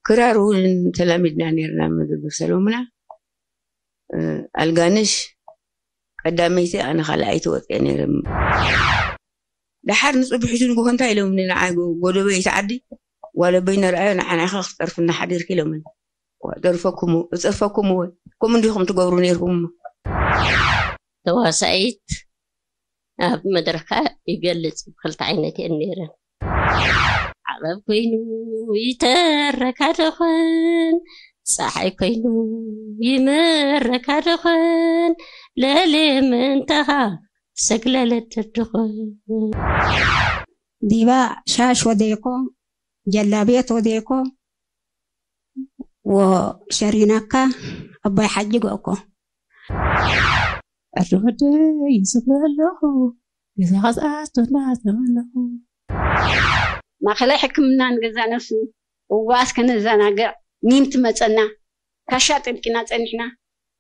ክራር እውን ተላሚድና ነርና። መደብር ሰሎምና ኣልጋንሽ ቀዳመይቲ ኣነ ካልኣይቲ ወፅአ ነይረ። ደሓር ንፅብሒቱ ንግሆ እንታይ ኢሎምኒ ንዓይ ጎደበይቲ ዓዲ፣ ጓለበይ ነርኣዮ ንዓናኻ ክትፀርፍና ሓዲርክ ኢሎምኒ። ደርፈኩም እፀርፈኩም እወ። ከምኡ እንዲኹም ትገብሩ ነይርኩም። ተዋሳኢት ኣብ መድረኻ ይገልጽ። ብክልተ ዓይነት እየን ነይረን። ዓቐብ ኮይኑ ይተረካ ደኾን፣ ፀሓይ ኮይኑ ይመረካ ደኾን፣ ለሌ ምንተኻ ሰግለለት ደኾን። ዲባ ሻሽ ወደኮ፣ ጀላቤት ወደኮ፣ ወሸሪናካ ኣባይ ሓጂ ጎእኮ። ዕርዲ ወደይ ይስግረ ኣለኹ፣ ገዛ ኸዝኣት ወላ ኣለኹ። ማእኸላይ ሕክምና ንገዛ ነፍሱ እዋስ ከነዘናግዕ ሚም ትመፀና ካሻ ጠልቂና ፀኒሕና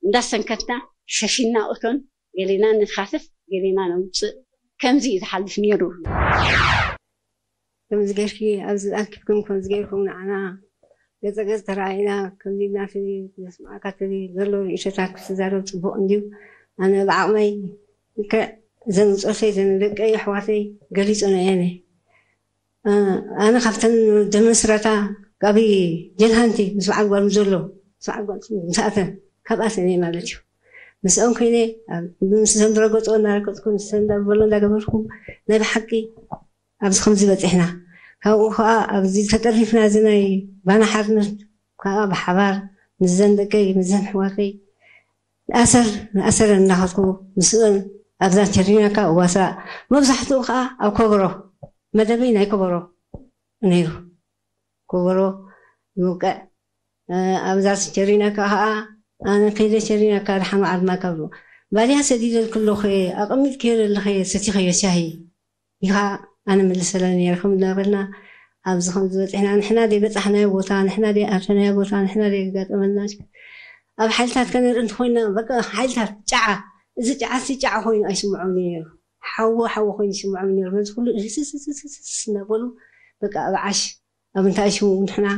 እንዳሰንከትና ሸሺና እቶን ገሌና ንኻስፍ ገሌና ነውፅእ። ከምዚ እዩ ዝሓልፍ ነይሩ። ከምዚ ጌርኪ ኣብዚ ኣኪብኩም ከምዚ ጌርኩም ንዓና ገፀ ገፅ ተረኣይና ከምዚ ናቲ ዘስማዕካ ትሪ ዘሎ ርእይቶታት ክትዛረብ ፅቡቕ እንድዩ። ኣነ ብዓቕመይ ልክዕ ዘን ብፆተይ ዘን ደቀይ ኣሕዋተይ ገሊፆ ነየነ ኣነ ካብተን ደመስረታ ካብ ጀልሃንቲ ምስ በዓል ጓሉ ዘሎ ምስ በዓል ጓሉ ምስኣተን ካብኣተን እየ ማለት እዩ። ምስኦም ኮይነ ምስ ዘን ዝረገፅኦ እናረገፅኩ ምስ ዘን እንዳበሎ እንዳገበርኩ ናይ ብሓቂ ኣብዚ ከምዚ በፂሕና። ካብኡ ከዓ ኣብዚ ተጠርኒፍና እዚ ናይ ባና ሓርነት ከዓ ብሓባር ምስዘን ደቀይ ምስዘን ኣሕዋተይ ንኣሰር ንኣሰረን እናኸድኩ ምስአን ኣብዛ ቸሪናካ እዋሳእ መብዛሕትኡ ከዓ ኣብ ከበሮ መደበይ ናይ ከበሮ ነይሩ። ከበሮ ይውቅዕ። ኣብዛ ቸሪናካ ከዓ ኣነ ከይደ ቸሪናካ ደሓን ዓድማካ ብሎ ባልያ ሰዲደልክ ኣለኹ ኣቐሚጥክዮ ዘለኸ ሰቲኸዮ ሻሂ ኢኻ ኣነ ምልሰለ ነይረ ከም እናበልና ኣብዚ ከም ዝበፅሕና ንሕና ደይ በፃሕናዮ ቦታ ንሕና ደይ ኣተናዮ ቦታ ንሕና ደይ ኣጋጠመና ኣብ ሓይልታት ከነርኢ እንተኮይና በቃ ሓይልታት ጫዓ እዚ ጫዓ ሲ ጫዓ ኮይኑ ኣይስምዖም ነይሩ ሓዊ ሓዊ ኮይኑ ይስምዖም ነይሩ ነዚ ኩሉ ስስስስስ እናበሉ በቃ ኣብ ዓሽ ኣብ እንታይ ሽሙ ንሕና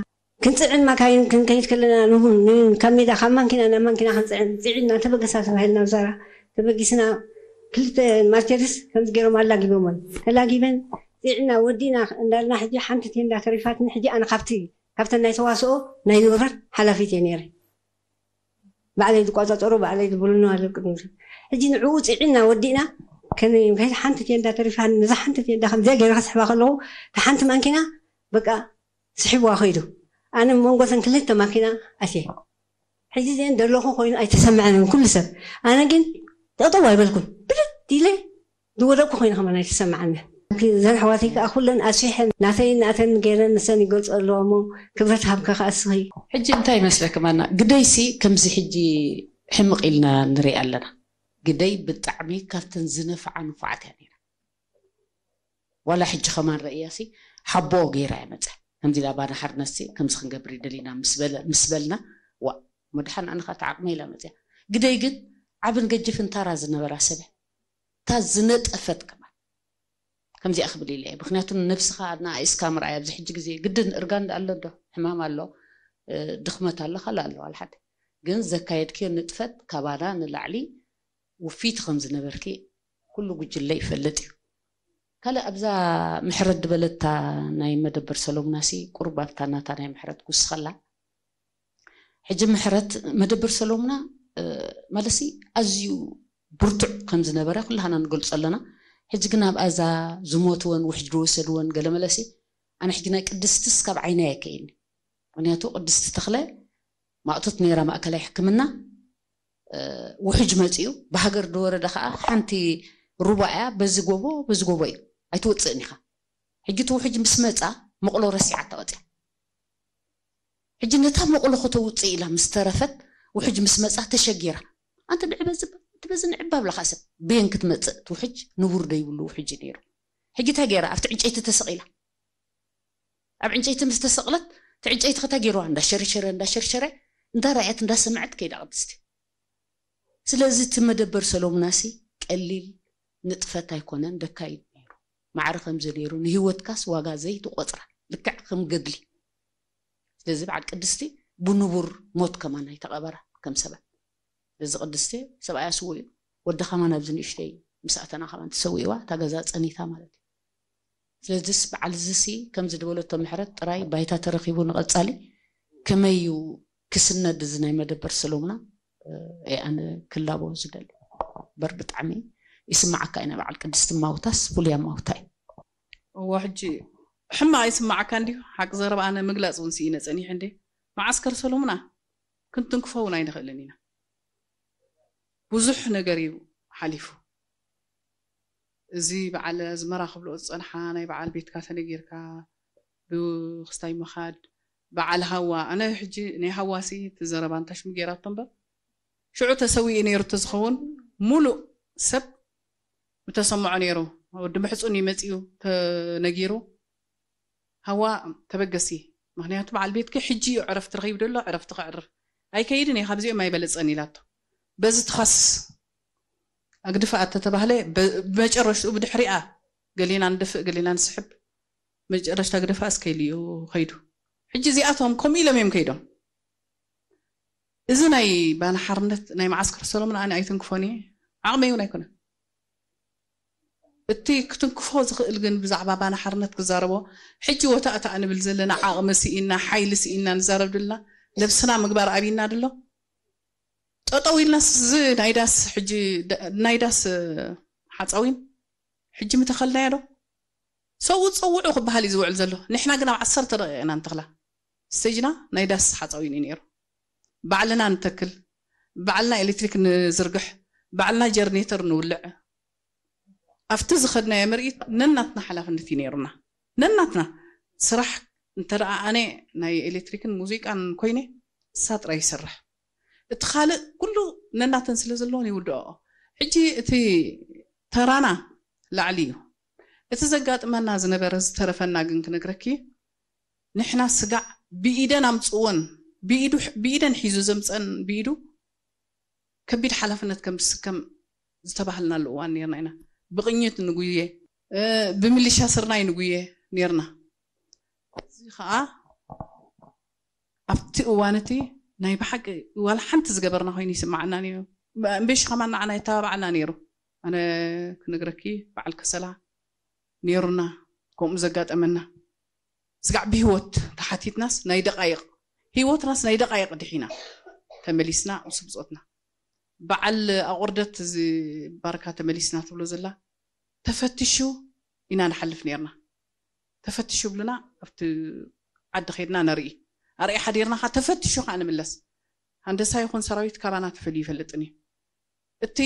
ክንፅዕን ማካይን ክንከይድ ከለና ንቡን ካብ ሜዳ ካብ ማንኪና ናብ ማንኪና ክንፅዕን ፅዒንና ተበገሳ ተባሂልና ብዛራ ተበጊስና ክልተ ማርቸድስ ከምዚ ገይሮም ኣላጊቦመን ተላጊበን ፅዒና ወዲና እንዳልና ሕጂ ሓንቲ ቴንዳ ተሪፋትን ሕጂ ኣነ ካብቲ ካብተን ናይ ተዋስኦ ናይ ንብረት ሓላፊት እየ ነይረ ባዕለይ ዝቋፃፀሮ ባዕለይ ዝብሉኖ ኣለብ ቅድሚ ሕጂ ንዕኡ ፅዒና ወዲእና ከመይ ሓንቲ ቴንዳ ተሪፋ ነዛ ሓንቲ ቴንዳ ከምዚያ ገይረ ክስሕባ ከለኹ ሓንቲ ማንኪና በቃ ስሒብዋ ከይዱ ኣነ መንጎተን ክልተ ማኪና ኣትየ ሕጂ እዚአን ደለኹ ኮይኑ ኣይተሰምዐንን ኩሉ ሰብ ኣነ ግን ጠጠው ኣይበልኩን ብድድ ኢለ ዝወደቅኩ ኮይኑ ከማን ኣይተሰምዓንን እዘን ኣሕዋተይ ከዓ ኩለን ኣስፊሐን ናተይን ናተን ገይረን ንሰን ይገልፁ ኣለዋ እሞ ክብረት ሃብካ ከዓ እስኺ ሕጂ እንታይ ይመስለኪ ማና ግደይሲ ከምዚ ሕጂ ሕምቕ ኢልና ንሪኣ ኣለና ግደይ ብጣዕሚ ካብተን ዝነፍዓ ንፉዓት እያ ነይራ ዋላ ሕጂ ከማን ረእያሲ ሓቦ ገይራ እያ መፅያ ከምዚ ኢላ ባና ሓርነትሲ ከምዚ ክንገብር ይደሊና ምስ በልና ዋ መድሓን ኣነ ከዓ ተዓቕመ ኢላ መፅያ ግደይ ግን ዓብን ገጅፍን ታራ ዝነበራ ሰብ እያ እታ ዝነጠፈት ከማን ከምዚኣ ክብል ኢለ እየ ምክንያቱ ንነብስኻ ኣናኣኢስካ ምርኣይ ኣብዚ ሕጂ ግዜ ግድን እርጋን ኣሎ ዶ ሕማም ኣሎ ድኽመት ኣሎ ካልእ ኣሎ ዋላ ሓደ ግን ዘካየድክዮ ንጥፈት ካባና ንላዕሊ ውፍይቲ ከም ዝነበርኪ ኩሉ ጉጅለ ይፈልጥ እዩ። ካልእ ኣብዛ ምሕረት ዝበለታ ናይ መደበር ሰሎሙናሲ ቁሩብ ኣብታ ናታ ናይ ምሕረት ክውስኸላ። ሕጂ ምሕረት መደበር ሰሎሙና ማለትሲ ኣዝዩ ብርቱዕ ከም ዝነበረ ኩላህና ንገልጾ ኣለና። ሕጂ ግን ኣብኣ እዛ ዝሞትወን ውሕጅ ዝወሰድወን ገለ መለሲ ኣነ ሕጂ ናይ ቅድስትስ ካብ ዓይነይ ኣይከይኒ። ምክንያቱ ቅድስቲ ተኽለ ማእቶት ነይራ ማእከላይ ሕክምና ውሕጅ መፂኡ ብሃገር ዝወረደ ከዓ ሓንቲ ሩባ እያ በዚ ጎቦ በዚ ጎቦ እዩ ኣይትወፅእን ኢኻ ሕጂ እቲ ውሕጅ ምስ መፃ መቕሎ ረሲዓታ ወፅያ ሕጂ ነታ መቕሎ ከተውፅእ ኢላ ምስ ተረፈት ውሕጅ ምስ መፃ ተሸጊራ ኣንቲ ንዕበ ዝበል እቲ በዚ ንዕባ ብለካ ሰብ በየን ክትመፅእ እቲ ውሕጅ ንቡር ደይብሉ ውሕጅ ነይሩ ሕጂ እንታይ ገይራ ኣብቲ ዕንጨይቲ ተሰቒላ ኣብ ዕንጨይቲ ምስ ተሰቕለት እቲ ዕንጨይቲ ከታ ገይርዋ እንዳሸርሸረ እንዳሸርሸረ እንዳረኣየት እንዳሰምዐት ከይዳ ቅድስቲ ስለዚ እቲ መደበር ሰሎሙናሲ ቀሊል ንጥፈት ኣይኮነን ደካይድ ነይሩ ማዕረ ከምዚ ነይሩ ንህይወትካስ ዋጋ ዘይትቆፅራ ልክዕ ከም ገድሊ ስለዚ በዓል ቅድስቲ ብንቡር ሞት ከማን ኣይተቐበራ ከም ሰበን። እዚ ቅድስቲ ሰብኣያ ስውእ እዩ። ወዲ ከማን ኣብዚ ንእሽተይ ምስ ኣተና ከማን ተሰዊእዋ፣ እታ ገዛ ጸኒታ ማለት እዩ። ስለዚስ በዓል እዚሲ ከምዚ ዝበለቶ ምሕረት ጥራይ ባይታ ተረኺቡ ንቐጻሊ ከመይ እዩ ክስነድ እዚ ናይ መደበር ሰሎምና? ኣነ ክላቦ ዝደሊ በር ብጣዕሚ ይስማዓካ ኢና። በዓል ቅድስቲ ማውታስ ፍሉያ ማውታ እዩ። እዎ ሕጂ ሕማቕ ይስማዓካ እንዲዩ። ሓቂ ዘረባ ኣነ ምግላፅ እውን ስኢነ ፀኒሐ እንዴ። መዓስከር ሰሎምና ክንትንክፎ እውን ኣይንኽእልን ኢና። ብዙሕ ነገር እዩ ሓሊፉ። እዚ በዓል ኣዝመራ ክብልኦ ዝፀንሓ ናይ በዓል ቤትካ ተነጊርካ ብክስታይ ምኻድ በዓል ሃዋ ኣነ ሕጂ ናይ ሃዋሲ እቲ ዘረባ እንታሽሙ ገይራቶ እምበር ሽዑ ተሰዊኡ ነይሩ ተዝኸውን ሙሉእ ሰብ ምተሰምዖ ነይሩ። ወዲ ምሕፁን እዩ መፂኡ ተነጊሩ ሃዋ ተበገሲ። ምክንያቱ በዓል ቤትኪ ሕጂ እዩ ዕረፍቲ ረኺቡ ደሎ ዕረፍቲ ክዕርፍ ኣይከይድን እየ ካብዚኦም ኣይበለፀን ኢላቶ። በዚ ትኸስ ኣግድፋ ተተባህለ ብመጨረሽኡ ብድሕሪኣ ገሌና ንደፍእ ገሌና ንስሕብ መጨረሽታ ግደፋ እስከ ኢሉ እዩ ከይዱ። ሕጂ እዚኣቶም ከምኡ ኢሎም እዮም ከይዶም። እዚ ናይ ባና ሓርነት ናይ መዓስከር ሰሎሞን ኣነ ኣይትንክፎን እየ፣ ዓቕመይ እውን ኣይኮነን። እቲ ክትንክፎ ዝኽእል ግን ብዛዕባ ባና ሓርነት ክዛረቦ ሕጂ ወታእታእ ንብል ዘለና ዓቕሚ ስኢና ሓይሊ ስኢና ንዛረብ ድልና ነብስና ምግባር ኣብይና ድሎ ጠጠው ኢልናስ እዚ ናይ ዳስ ሕጂ ናይ ዳስ ሓፃዊን ሕጂ ምተኸልናዮ ዶ ሰው ፀውዑ ክበሃል እዩ ዝውዕል ዘሎ። ንሕና ግን ኣብ ዓሰርተ ደቂቕ ኢና ንተኽላ። ስቴጅና ናይ ዳስ ሓፃዊን እዩ ነይሩ። ባዕልና ንተክል፣ ባዕልና ኤሌክትሪክ ንዝርግሕ፣ ባዕልና ጀርኔተር ንውልዕ። ኣብቲ ዝኸድናዮ ምርኢት ነናትና ሓላፍነት እዩ ነይሩና። ነናትና ስራሕ እንተ ደኣ ኣነ ናይ ኤሌክትሪክን ሙዚቃን ኮይነ ንሳ ጥራይ ይሰርሕ። እቲ ካልእ ኩሉ ነናተን ስለ ዘለዎን ይውድኦ። ሕጂ እቲ ተራና ላዕሊ እዩ። እቲ ዘጋጥመና ዝነበረ ዝተረፈና ግን ክነግረኪ ንሕና ስጋዕ ብኢደን ኣምፅወን ብኢደን ሒዙ ዘምፀን ብኢዱ ከቢድ ሓላፍነት ከም ዝስከም ዝተባህልናሉ እዋን ነርና ኢና። ብቕኝት ንጉየ፣ ብምልሻ ስርናይ ንጉየ ነርና። እዚ ከዓ ኣብቲ እዋን እቲ ናይ ብሓቂ ዋላ ሓንቲ ዝገበርና ኮይኑ ይስማዓና ነይሩ። እምበሽ ከማን ንዓና ይተባባዓና ነይሩ። ኣነ ክነግረኪ በዓል ከሰላ ነይሩና ከምኡ ዘጋጠመና ስጋዕ ብህይወት ተሓቲትናስ ናይ ደቃይቕ ህይወትናስ ናይ ደቃይቕ ድሒና ተመሊስና ምስ ብፆትና በዓል ኣቑርደት እዚ ባርካ ተመሊስና ትብሎ ዘላ ተፈትሹ ኢና ንሓልፍ ነርና። ተፈትሹ ብሉና ኣብቲ ዓዲ ከድና ነርኢ ኣርኢ ሓዲርና ካ ተፈትሹ ከዓ ንምለስ። ሃንደሳ ይኹን ሰራዊት ካባና ተፈልዩ ይፈልጥን እዩ። እቲ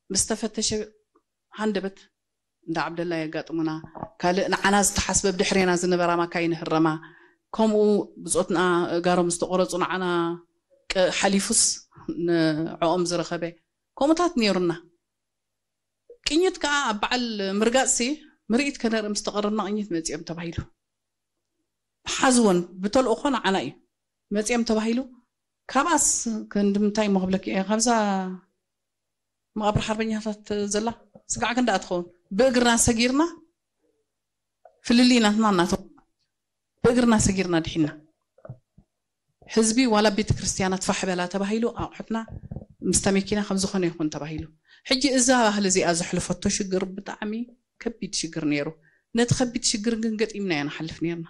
ምስ ተፈተሸ ሃንደበት እንዳ ዓብደላ የጋጥሙና። ካልእ ንዓና ዝተሓስበ ብድሕሬና ዝነበራ ማካይን ህረማ። ከምኡ ብፆትና እጋሮም ዝተቆረፁ ንዓና ሓሊፉስ ንዕኦም ዝረኸበ ከምኡታት ነይሩና። ቅኝት ከዓ ኣብ በዓል ምርጋፅሲ ምርኢት ከነርኢ ምስ ተቐረብና ቅኝት መፂኦም ተባሂሉ ሓዝወን ብተልእኾ ንዓና እዩ መፂኦም ተባሂሉ። ካብኣስ ክንዲ ምንታይ እሞ ክብለኪ እየ ካብዛ መቓብር ሓርበኛታት ዘላ ስጋዕ ክንዳ ትኸውን ብእግርና ሰጊርና ፍልልይ ናትና እናተ ብእግርና ሰጊርና ድሒና ህዝቢ ዋላ ቤተ ክርስቲያናት ፋሕ በላ ተባሂሉ ኣቑሑትና ምስታ መኪና ከም ዝኾነ ይኹን ተባሂሉ። ሕጂ እዛ ባህሊ እዚኣ ዘሕልፈቶ ሽግር ብጣዕሚ ከቢድ ሽግር ነይሩ። ነቲ ከቢድ ሽግር ግን ገጢምና ኢና ንሓልፍ ነርና።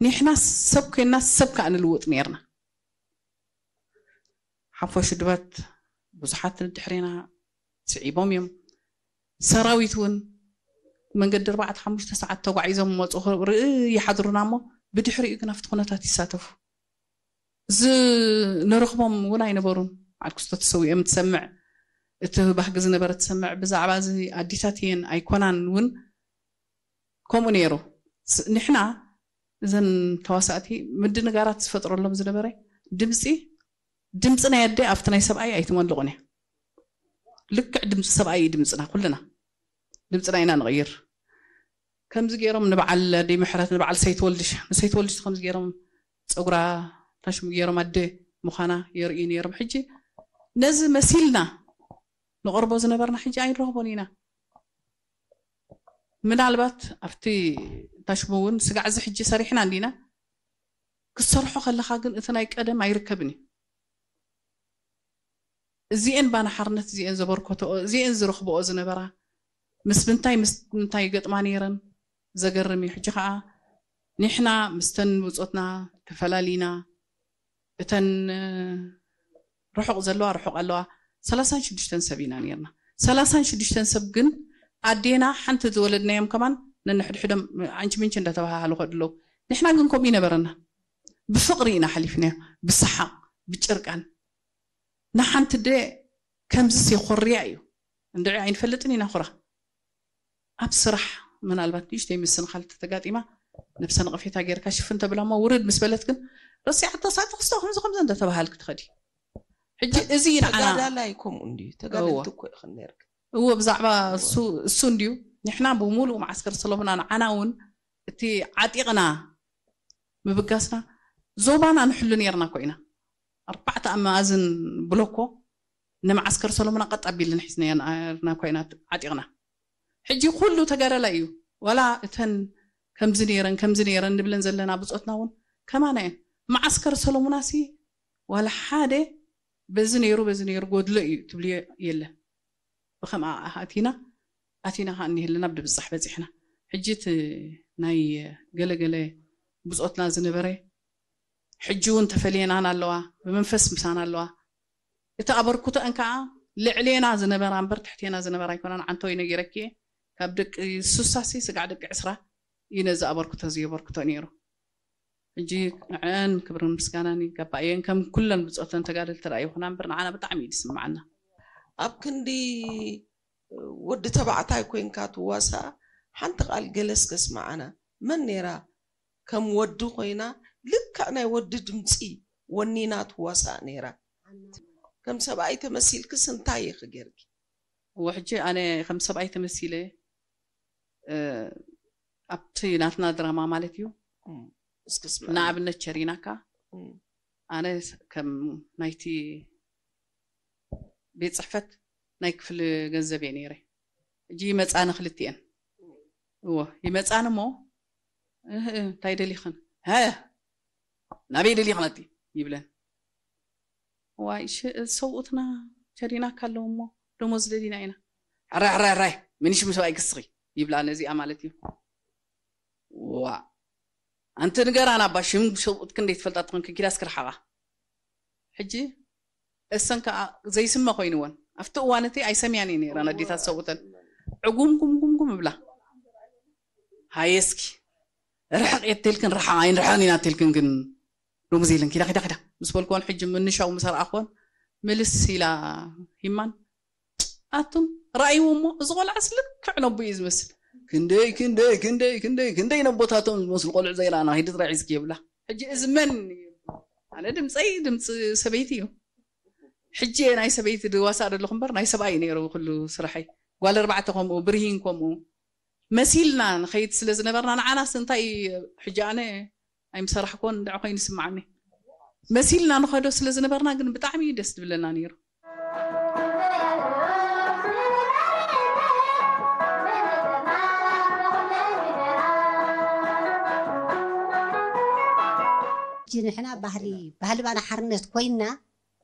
ንሕና ሰብ ኮይና ሰብ ከዓ ንልውጥ ነርና። ሓፎሽ ድባት ብዙሓት ድሕሬና ስዒቦም እዮም። ሰራዊት እውን መንገዲ ኣርባዕተ ሓሙሽተ ሰዓት ተጓዒዞም መፁ ርኢ ይሓድሩና እሞ ብድሕሪኡ ግን ኣብቲ ኩነታት ይሳተፉ ዝንረኽቦም እውን ኣይነበሩን። ዓድኩስቶ ተሰዊኦም ትሰምዕ እቲ ባህጊ ዝነበረ ትሰምዕ ብዛዕባ እዚ ኣዲታት እየን ኣይኮናን እውን ከምኡ ነይሩ። ንሕና እዘን ተዋሳእቲ ምድንጋራት ዝፈጥረሎም ዝነበረ ድምፂ ድምፂ ናይ ኣደ ኣብቲ ናይ ሰብኣይ ኣይትመልቑን እያ። ልክዕ ድምፂ ሰብኣይ እዩ ድምፅና ኩልና ድምፅና ኢና ንቕይር። ከምዚ ገይሮም ንበዓል ኣደይ ምሕረት ንበዓል ሰይትወልድሽ ንሰይትወልድሽ ከምዚ ገይሮም ፀጉራ ታሽሙ ገይሮም ኣደ ምዃና የርእዩ ነይሮም። ሕጂ ነዚ መሲልና ንቐርቦ ዝነበርና ሕጂ ኣይንረኽቦን ኢና። ምናልባት ኣብቲ ታሽሙ እውን ስጋዕ እዚ ሕጂ ሰሪሕና እንዲና ክትሰርሖ ከለኻ ግን እቲ ናይ ቀደም ኣይርከብን እዩ። እዚኤን ባና ሓርነት እዚኤን ዘበርከተኦ እዚኤን ዝረኽበኦ ዝነበራ ምስ ምንታይ ምስ ምንታይ ይገጥማ ነይረን ዘገርም እዩ። ሕጂ ከዓ ንሕና ምስተን ብፆትና ተፈላሊና እተን ርሑቕ ዘለዋ ርሑቕ ኣለዋ ሰላሳን ሽዱሽተን ሰብ ኢና ነርና። ሰላሳን ሽዱሽተን ሰብ ግን ኣዴና ሓንቲ ዝወለድናዮም ከማን ነንሕድሕዶም ዓንቺ ምንቺ እንዳተባሃሃሉ ከድለው ንሕና ግን ከምኡ ይነበረና። ብፍቕሪ ኢና ሓሊፍናዮ፣ ብሰሓቕ፣ ብጭርቃን። ንሓንቲ ደ ከምዚ ሴኮርያ እዩ እንድዒ ኣይንፈልጥን ኢና። ኩራ ኣብ ስራሕ ምናልባት ንእሽተይ ምስንኻል ተተጋጢማ ነብሰ ነቐፌታ ጌርካ ሽፍን ተብላ እሞ ውርድ ምስ በለት ግን ረሲዓቶ ሳተ ክስቶ ከምዚ ከምዚ እንዳተባሃልክ ትኸዲ። ሕጂ እዚ ንዓና ተጋዳላይ ከምኡ እንድዩ። ተጋደልቲ እዎ። እኮ ኢኽን ነርክ። እዎ ብዛዕባ እሱ እሱ እንድዩ። ንሕና ብምሉእ መዓስከር ሰሎምና ንዓና እውን እቲ ዓጢቕና ምብጋስና ዞባና ንሕሉ ነርና እኮ ኢና። ኣርባዕተ ኣብ መኣዝን ብሎኮ ንመዓስከር ሰሎምና ቀጥ ኣቢልን ሒዝናና እኮ ኢና ዓጢቕና። ሕጂ ኩሉ ተጋዳላይ እዩ። ዋላ እተን ከምዚ ነይረን ከምዚ ነይረን ንብለን ዘለና ብጾትና እውን ከማና እየን። መዓስከር ሰሎሙናሲ ዋላ ሓደ በዚ ነይሩ በዚ ነይሩ ጎድሎ እዩ ትብልዮ የለን። ብከምኣ ኣቲና ኣቲና ከዓ እኒህልና ብድብጻሕ በጺሕና። ሕጂ እቲ ናይ ገለገለ ብጾትና ዝነበረ ሕጂ እውን ተፈልየናን ኣለዋ፣ ብመንፈስ ምሳና ኣለዋ። እቲ ኣበርክቶአን ከዓ ልዕሌና ዝነበራ እምበር ትሕቴና ዝነበራ ኣይኮናን። ዓንተወይ ነጊረኪ እየ። ካብ ደቂ ሱሳሲ ስጋዕ ደቂ ዕስራ እዩ ነዚ ኣበርክቶ እዚ የበርክቶ ነይሩ። ሕጂ ንዐን ክብርን ምስጋናን ይገባእ እየን። ከም ኩለን ብፆተን ተጋደልቲ ደኣ ይኹና እምበር ንዓና ብጣዕሚ እዩ ዝስምዓና። ኣብ ክንዲ ወዲ ተባዕታይ ኮይንካ ትዋሳእ ሓንቲ ቃል ገለስ ከስምዓና መን ነይራ? ከም ወዲ ኮይና ልክዕ ናይ ወዲ ድምፂ ወኒና ትዋሳእ ነይራ። ከም ሰብኣይ ተመሲልክስ እንታይ ኢኺ ጌርኪ? እወ ሕጂ ኣነ ከም ሰብኣይ ተመሲለ እ፣ ኣብቲ ናትና ድራማ ማለት እዩ። እም፣ እስኪ ስምዐኒ። ንኣብነት ቸሪናካ እም፣ ኣነ ከም ናይቲ ቤት ጽሕፈት ናይ ክፍሊ ገንዘብ እየ ነይረ። ሕጂ ይመጻኒ ክልቲኤን። እዎ ይመጻኒ እሞ እህ፣ እህ፣ እንታይ ደሊኽን? ሀ ናበይ ደሊኽን ኣቲ ይብለን። ዋይ ሽ- ሰብኡትና ቸሪናካ ኣለዉ እሞ ደሞዝ ደሊና ኢና። ሕራይ ሕራይ ሕራይ ምንሽ ምስ ኣይክስኺ ይብላ ነዚኣ ማለት እዩ። ዋ ኣንቲ ንገራን ኣባ ሽም ሰብኡት ክንደይ ትፈልጣ ትኾን ክኪዳ እስክርሓቓ። ሕጂ እሰን ከዓ ዘይስመ ኮይንወን ኣብቲ እዋን እቲ ኣይሰምያን እየ ነይረን ኣዴታት ሰብኡተን ዕጉም ጉም ጉም ጉም እብላ። ሃየ እስኪ ርሕቕ እየ እተልክን ርሓቕ ኣይንርሕቕን ኢና እተልክን ግን ሎሚ ዘይለን ኪዳ ኪዳ ኪዳ ምስ በልክዎን ሕጂ ምንሻው ምስ ኣርኣኽዎን ምልስ ኢላ ሂማን ኣቱም ረኣይዎ እሞ እዚ ቆልዓስ ልክዕ ነቦ እዩ ዝመስል። ክንደይ ክንደይ ክንደይ ክንደይ ክንደይ ነቦታቶም ዝመስሉ ቆልዑ ዘይረኣና ሂዲ ጥራይ ሒዝኪ ይብላ። ሕጂ እዚ መን እዩ? ኣነ ድምፀይ ድምፂ ሰበይቲ እዩ። ሕጂ ናይ ሰበይቲ ድዋሳእ ዘለኹ እምበር ናይ ሰብኣይ እዩ ነይሩ ኩሉ ስራሐይ። ጓል ኣርባዕተ ከምኡ ብርሂን ከምኡ መሲልና ንኸይድ ስለ ዝነበርና ንዓናስ እንታይ እዩ? ሕጂ ኣነ ኣይምሰራሕኮን እንድዕ ኮይኑ ይስምዓኒ። መሲልና ንኸዶ ስለ ዝነበርና ግን ብጣዕሚ እዩ ደስ ዝብለና ነይሩ። ሕጂ ንሕና ባህሊ ባህሊ ባና ሓርነት ኮይንና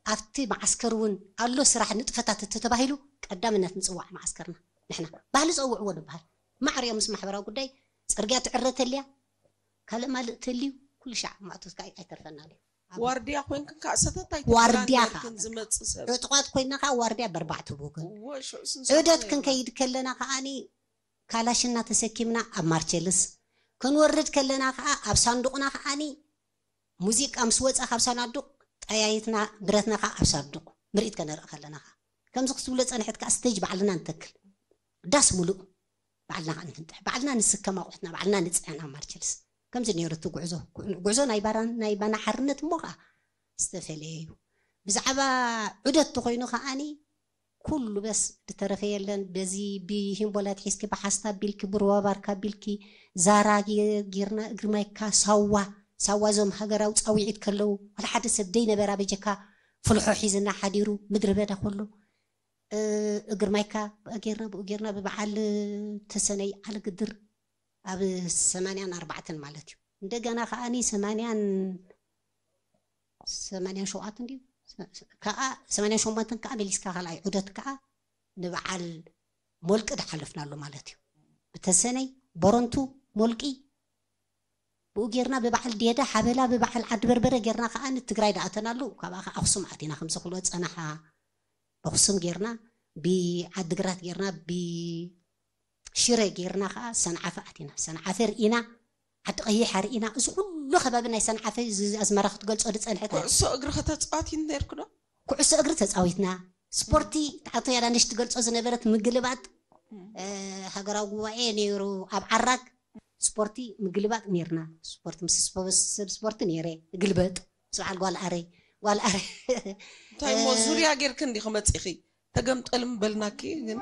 ኣብቲ መዓስከር እውን ኣሎ ስራሕ ንጥፈታት እንተተባሂሉ ቀዳምነት ንፅዋዕ መዓስከርና ንሕና ባህሊ ፀውዕዎ ንበሃል። ማዕርዮ ምስ ማሕበራዊ ጉዳይ ፅርግያ ትዕረ ተልያ ካልእ ማልእ ተልዩ ኩሉ ሻዕ ማእቶት ከዓ ኣይተርፈናል እዩ። ኣብ ዋርድያ ኮይንክን ከዓ ሰተት ዋርድያ ኣይተፈላልያልክን ከዓ ዝመፅእ ሰብ። ዕጡቓት ኮይንና ከዓ ዋርድያ በርባዕ ትቡክን እዎ፣ ሽዑ ስንሰምዖ ዑደት ነይርና። ክንከይድ ከለና ከዓኒ ካላሽና ተሰኪምና ኣብ ማርቸልስ ክንወርድ ከለና ከዓ ኣብ ሳንዱቕና ከዓኒ ሙዚቃ ምስ ወፃ ካብ ሳናዱቕ ጠያይትና ብረትና ከዓ ኣብ ሳንዱቕ ምርኢት ከነርኢ ከለና ከዓ ከምዚ ክትብሎ ፀንሐት ከዓ ስቴጅ ባዕልና ንተክል ዳስ ሙሉእ ባዕልና ከዓ ንፍንጥሕ ባዕልና ንስከም ኣቑሑትና ባዕልና ንፅዕን ኣብ ማርቸልስ ከምዚ ነይሩ እቲ ጉዕዞ። ጉዕዞ ናይ ባራን ናይ ባና ሓርነት እሞ ከዓ ዝተፈለየ እዩ። ብዛዕባ ዑደት ተኮይኑ ከዓኒ ኩሉ በስ ዝተረፈ የለን። በዚ ብሂምቦላ ትሒዝኪ ብሓስታ ቢልኪ ብሩባ ባርካ ቢልኪ ዛራ ጌ- ጌርና እግሪ ማይካ ሳዋ ሳዋ እዞም ሃገራዊ ፃውዒት ከለዉ ዋላ ሓደ ሰብ ደይነበራ በጀካ ፍልሖ ሒዝና ሓዲሩ ምድሪ በዳ ከሎ እ፣ እግሪ ማይካ ብኡ ጌርና ብኡ ጌርና ብበዓል ተሰነይ ዓሊ ግድር ኣብ ሰማንያን ኣርባዕተን ማለት እዩ። እንደገና ከዓኒ ሰማንያን ሰማንያን ሸውዓተን ድዩ? ከኣ ሰማንያን ሸሞንተን ከኣ መሊስካ ካልኣይ ዑደት ከኣ ንበዓል ሞልቂ ዝሓለፍናሉ ማለት እዩ። ብተሰነይ ቦረንቱ ሞልቂ ብኡ ጌርና ብበዓል ዴዳ ሓበላ ብበዓል ዓዲ በርበረ ጌርና ከኣ ንትግራይ ዝኣተናሉ ካብኣ ከኣ ኣኽሱም ኣቲና ከምዚ ክብሎ ጸናሓ ኣኽሱም ጌርና ብዓዲግራት ጌርና ብሽረ ጌርና ከኣ ሰንዓፈ ኣቲና ሰንዓፈ ርኢና ዓዲ ቀይሕ ኣርኢና እዚ ኩሉ ከባቢ ናይ ሰንዓፈ እዚ ኣዝመራ ክትገልጾ ዝጸንሐት ኩዕሶ እግሪ ከተጻወት ይነርኩ ዶ? ኩዕሶ እግሪ ተጻዊትና ስፖርቲ ተዓቶ ያዳነሽ ትገልጾ ዝነበረት ምግልባጥ ሃገራዊ ጉባኤ ነይሩ ኣብ ዓራግ ስፖርቲ ምግልባጥ ነይርና ስፖርቲ ምስ ሰብ ስፖርቲ ነይረ ግልበጥ ምስ በዓል ጓል ኣረይ ጓል ኣረይ እንታይ ሞ ዙርያ ጌርክ እንዲኹ መፂኺ ተገምጠልም በልናኪ ግን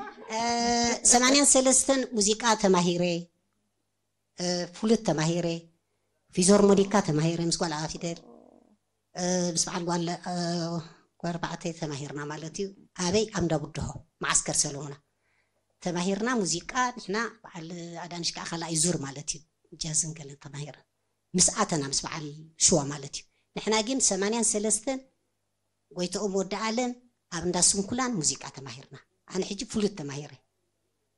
ሰማንያን ሰለስተን ሙዚቃ ተማሂረ ፍሉት ተማሂረ ፊዞርሞኒካ ተማሂረ ምስ ጓል ኣባ ፊደል ምስ በዓል ጓል ጓርባዕተ ተማሂርና ማለት እዩ ኣበይ ኣምዳ ቡድሆ መዓስከር ሰለሙና ተማሂርና ሙዚቃ ንሕና በዓል ኣዳንሽ ከዓ ካልኣይ ዙር ማለት እዩ ጃዝን ገለን ተማሂርና ምስ ኣተና ምስ በዓል ሽዋ ማለት እዩ ንሕና ግን ሰማንያን ሰለስተን ጎይተኦም ወዲ ኣለም ኣብ እንዳ ስንኩላን ሙዚቃ ተማሂርና ኣነ ሕጂ ፍሉት ተማሂረ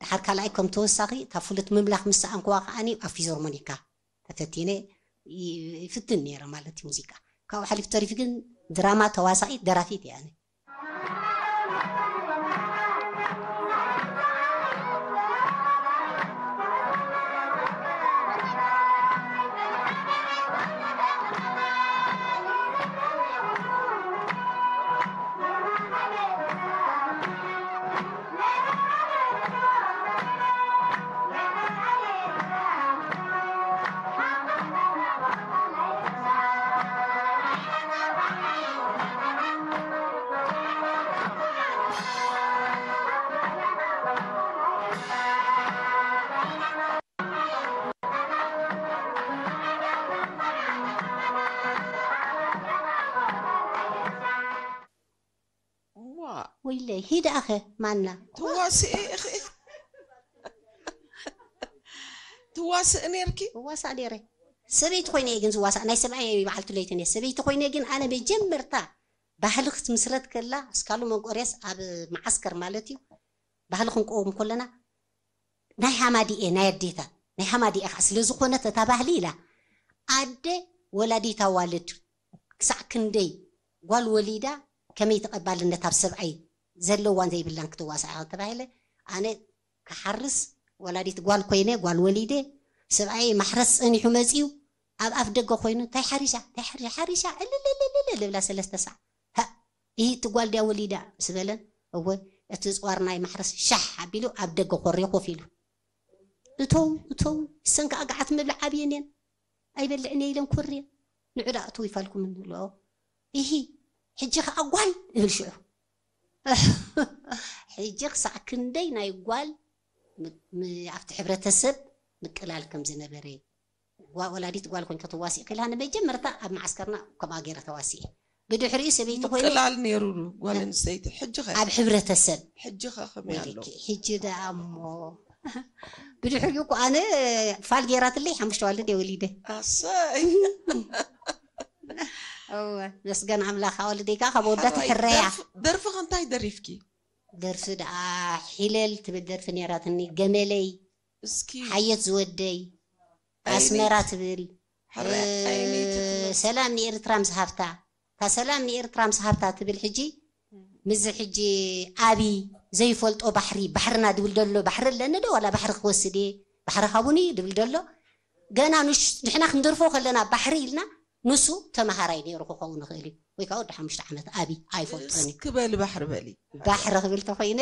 ድሓር ካልኣይ ከም ተወሳኺ እታ ፍሉት ምምላኽ ምስ ሰኣንክዋ ከዓኒ ኣብ ፊዞርሞኒካ ተፈቲነ ይፍትን ነይረ ማለት እዩ ሙዚቃ ካብኡ ሓሊፉ ተሪፉ ግን ድራማ ተዋሳኢት ደራፊት እየ ኣነ ዋ ወይለይ ሂድ ኣኸ ማና ትዋስእ ኢኺ ትዋስእ ነርኪ እዋሳእ ነይረ ሰበይቲ ኮይነ እየ ግን ዝዋሳእ ናይ ሰብኣይ በዓልቲ ለይቲ ነየ ሰበይቲ ኮይነ ግን ኣነ መጀመርታ ባህሊ ክትምስረት ከላ እስካሉ መንቆርያስ ኣብ መዓስከር ማለት እዩ ባህሊ ክንቀውም ከለና ናይ ሃማዲኤ ናይ ኣዴታት ናይ ሃማዲኤ ከዓ ስለዝኾነት እታ ባህሊ ኢላ ኣደ ወላዲት ኣዋልድ ክሳዕ ክንደይ ጓል ወሊዳ ከመይ ተቐባልነት ኣብ ሰብኣይ ዘለዋን ዘይብላን ክትዋሳእ ኢኻ ተባሂለ ኣነ ክሓርስ ወላዲት ጓል ኮይነ ጓል ወሊደ ሰብኣይ ማሕረስ ፀኒሑ መፅዩ ኣብ ኣፍ ደገ ኮይኑ እንታይ ሓሪሻ እንታይ ሓሪሻ ሓሪሻ ዕልልልልል ልብላ ሰለስተ ሳዕ ሃ ይህ እቲ ጓል ድያ ወሊዳ ምስ በለን እወ እቲ ፅዋር ናይ ማሕረስ ሻሕ ኣቢሉ ኣብ ደገ ኮርዮ ኮፍ ኢሉ እተው እተው እሰን ከዓ ገዓት ምብላዕ ኣብየን እየን ኣይበልዕን እየ ኢለን ኮርየን ንዑ ዳ እተው ይፋልኩም ንብልኦ ኢሂ ሕጂ ከዓ ጓል እብል ሽዑ ሕጂ ክሳዕ ክንደይ ናይ ጓል ኣብቲ ሕብረተሰብ ምቅላል ከም ዝነበረ ወላዲት ጓል ኮይንካ ተዋሲእ ከላ ንመጀመርታ ኣብ መዓስከርና ከምኣ ገይረ ተዋሲእ ብድሕሪኡ ሰበይቲ ኮይነ ምቅላል ነይሩ ጓል ኣንስተይቲ ሕጂ ኸ ኣብ ሕብረተሰብ ሕጂ ኸ ከመይ ኣሎ ወይለኪ፣ ሕጂ ደኣ እሞ ብድሕሪኡ እኮ ኣነ ፋል ገይራትለይ ሓሙሽተ ዋልድ እየ ወሊደ ኣሰይ እወ መስገን ኣምላኽ ኣወልደይ ከዓ ካብ ወዳ ሓራይ ትሕረያ ደርፍ- ደርፊ ኸ እንታይ ደሪፍኪ ደርፊ ደኣ ሒለል ትብል ደርፊ ነይራትኒ ገመለይ እስኪ ሓየት ዝወደይ ኣስመራ ትብል ሰላም ንኤርትራ ምስ ሃብታ እታ ሰላም ንኤርትራ ምስ ሃብታ ትብል ሕጂ ምዚ ሕጂ ኣቢ ዘይፈልጦ ባሕሪ ባሕርና ድብል ደሎ ባሕሪ ኣለኒ ዶ ዋላ ባሕሪ ክወስድ እየ ባሕሪ ሃቡኒ ድብል ደሎ ገና ንሕና ክንደርፎ ከለና ባሕሪ ኢልና ንሱ ተመሃራይ ነይሩ ክኸውን ይኽእል እዩ ወይ ከዓ ወዲ ሓሙሽተ ዓመት ኣቢ ኣይፈልጦን እዩ ክበል ባሕሪ በሊ ባሕሪ ክብል ተኾይነ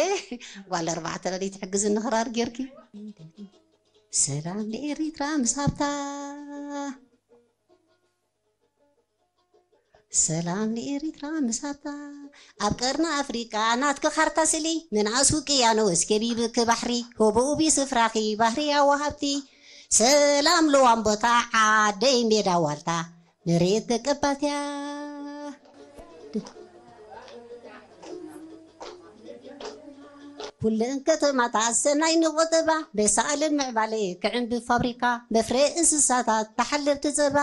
ጓል ኣርባዕተ ለለይ ትሕግዝኒ ክራር ጌርኪ ሰላም ንኤሪትራ ምስ ሃብታ ሰላም ንኤሪትራ ምስ ሃብታ ኣብ ቀርኒ ኣፍሪቃ ናትኪ ካርታ ስሊ ምንኣስ ውቅያኖስ ከቢብኪ ባሕሪ ህቡእቢ ስፍራኺ ባህርያዊ ሃብቲ ሰላም ልዋም ቦታ ዓደይ ሜዳ ዋልታ ንርኢት ደቀባትያ ኩለን ከተማታት ሰናይ ንቆጠባ በሳእልን ምዕባለ ክዕንቢ ፋብሪካ መፍረ እንስሳታት ተሓለብቲ ዘባ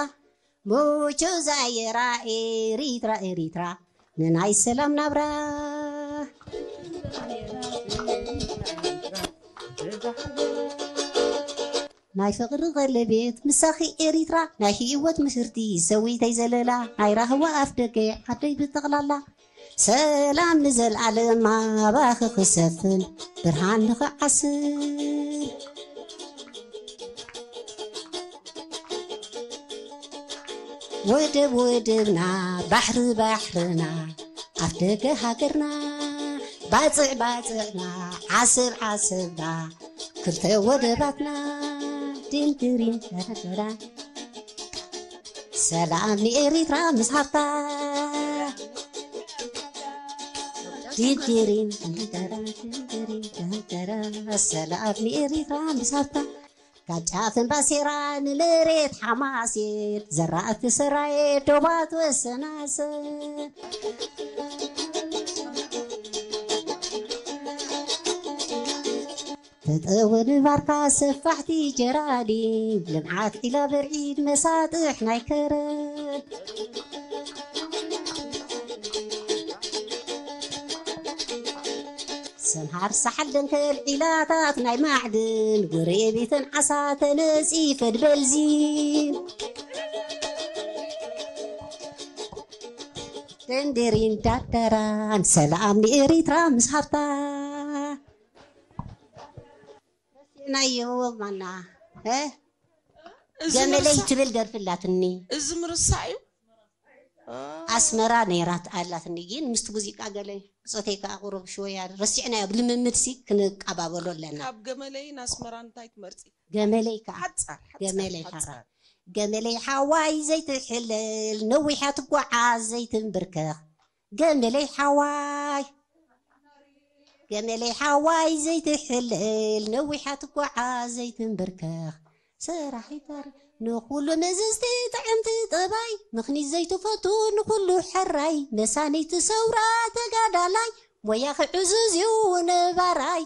ሙቹ ዛየራ ኤሪትራ ኤሪትራ ንናይ ሰላም ናብራ ናይ ፍቕሪ ቀለቤት ምሳኺ ኤሪትራ ናይ ህይወት ምስርቲ ሰዊተይ ዘለላ ናይ ራህዋ ኣፍ ደገ ዓደይ ብጠቕላላ ሰላም ንዘልኣለም ኣባኺ ክሰፍን ብርሃን ንኽዓስል ወደብ ወደብና ባሕሪ ባሕርና ኣፍደገ ሃገርና ባጽዕ ባጽዕና ዓሰብ ዓሰብና ክልተ ወደባትና ድንድሪን ተረተራ ሰላም ንኤሪትራ ምስ ሃብታ ድንድሪን ተረተራ ሰላም ንኤሪትራ ምስ ሃብታ ካብ ጫፍን ባሴራ ንመሬት ሓማሴት ዘራእቲ ሰራየ ዶባት ወሰናሰ ተጠወ ንባርካ ሰፋሕቲ ጀራዲን ልምዓት ዒላ በርዒድ መሳጥሕ ናይ ከረን ሰምሃር ሰሓል ደንከል ዒላታት ናይ ማዕድን ጎረቤትን ዓሳ ተነጺፈ ድበልዚን ደንደሪን ዳደራን ሰላም ንኤሪትራ ምስ ሃብታ ናዮ ማና እ? እዚ ገመለይ ምርሳ- ትብል ደርፊ ኣላትኒ እዚ ምርሳ እዩ። ኣስመራ ነይራት ኣላትኒ ግን ምስቲ ሙዚቃ ገለ ብፆተይ ከዓ ቁሩብ ሽወያ ረሲዕናዮ ብልምምድ ሲ ክንቀባበሎ ኣለና ካብ ገመለይን ኣስመራ እንታይ ትመርፂ? ገመለይ ከዓ ሓፃር ሓፃር፣ ገመለይ ሓፃር። ሓፃር። ገመለይ ሓዋይ ዘይትሕለል ነዊሓ ትጓዓዝ ዘይትንብርከኽ ገመለይ ሓዋይ ገመለይ ሓዋይ ዘይትሕለል ነዊሓ ትጓዓዝ ዘይትንብርከኽ ሰራሒት ታሪኽ ንኹሉ መዘዝቲ ጥዕምቲ ጠባይ ምኽኒት ዘይትፈቱ ንኹሉ ሕራይ መሳኒት ሰውራ ተጋዳላይ ሞያኺ ዕዙዝ እዩ ነባራይ